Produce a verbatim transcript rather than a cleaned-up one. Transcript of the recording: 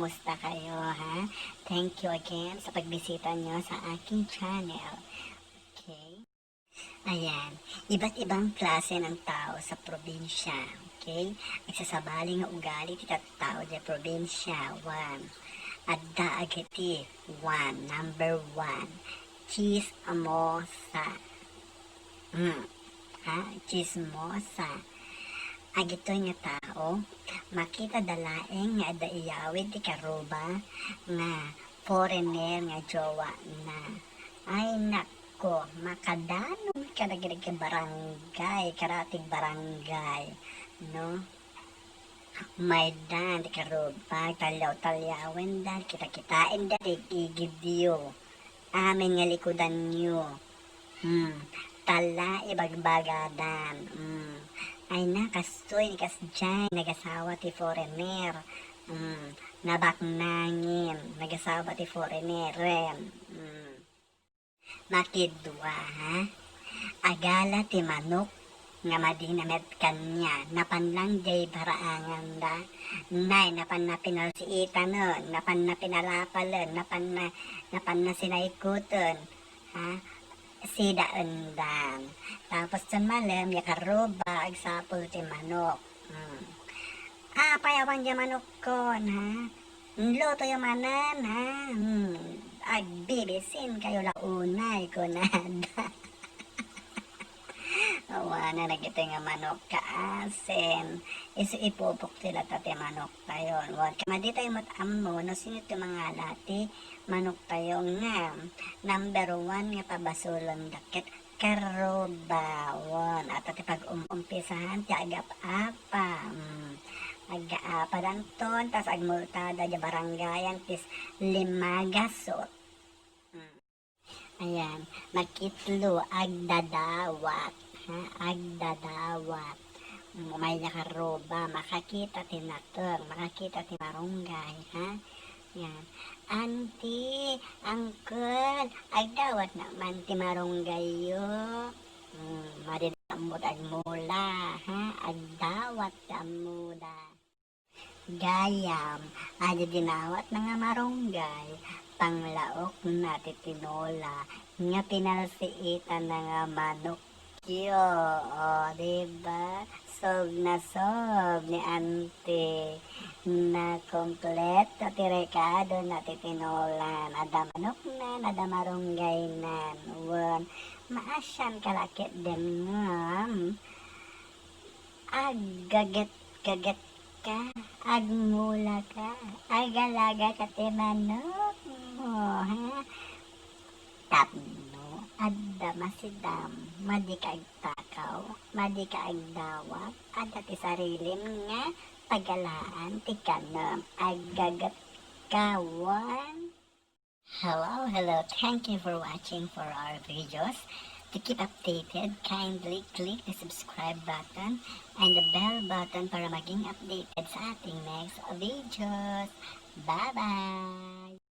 Kumusta kayo, ha? Thank you again sa pagbisita nyo sa aking channel. Okay? Ayan, iba't ibang klase ng tao sa probinsya, okay? Agsasabali nga ugali ti tattao diay probinsya, one. Adda agiti, one, number one, chismosa. Hmm, ha? Chismosa. Agitoy nga tao, makita da laeng nga adda iyawid ti karuba nga foreigner nga jowa na. Ay, nak-, Ko, makadanon kadagiti barangay, karatig barangay, no? Maydan ti karuba, talyaw-talyawenda, kita-kitaenda ti igidyo. Amin nga likudanyo. Hmm, tala ibagbagadan. Hmm. Ay na, kastoy ni kasdiay, nagasawa ti foreigner. Hmm, nabaknangin, nagasawa ti foreigner. Hmm. Makidua, ha? Agala ti manok nga madina met kaniak, napan lang diay baraanganda. Nay, napan na pinalsiitanen, napan na pinalapalen, napan na, napan na sinaykuten, ha? Sidaendan. Tapos, ken malem, ya karuba, agsapul ti manok. Hmm. Apay awan diay manokkon, ha? Lutoyo manen, ha? Hmm, agbibisin kayo la unay, kunada. Awanen dagitoy nga manok kaasin. Isu ipupok ti lata ti manok tayo. Wan, kama di tayo mat-ammo, no sino ti mangala ti manok tayo nga number one nga pabasulon dakket Karuba, wen, adda ti pag-um-, umpisahan ti agap-apa. Mm. Aggaapa danton, tas agmultada diay barangayan ti s-, lima gasut. Mm. Ayan, makitlo, agdadawat. Ha? Agdadawat. Mm, mayat a karuba, makakita ti nateng, makakita ti marunggay, ha? Yan. Auntie, uncle, agdawat na man ti marunggayyo. Hmm, madi da ammo ti agmula, ha? Agdawat da ammo da. Gayam, adi dinawat na nga marunggay, panglaok na ti tinola, nga pinalsiitan na nga manok. Yo, o, di ba? Sog na sog ni Auntie. Nakompleto ti rekado na ti tinolan. Adda manoknan, adda marunggaynan. Wen, maasian ka la ketdin ngem aggaget-gaget ka, agmula ka, agalaga ka ti manok mo, ha? Tapno adda masidam, madi ka agtakaw, madi ka agdawat, adda ti sarilim nga pagalaan ti kanem, aggaget ka wen. Hello, hello. Thank you for watching for our videos. To keep updated, kindly click the subscribe button and the bell button para maging updated sa ating next videos. Bye-bye!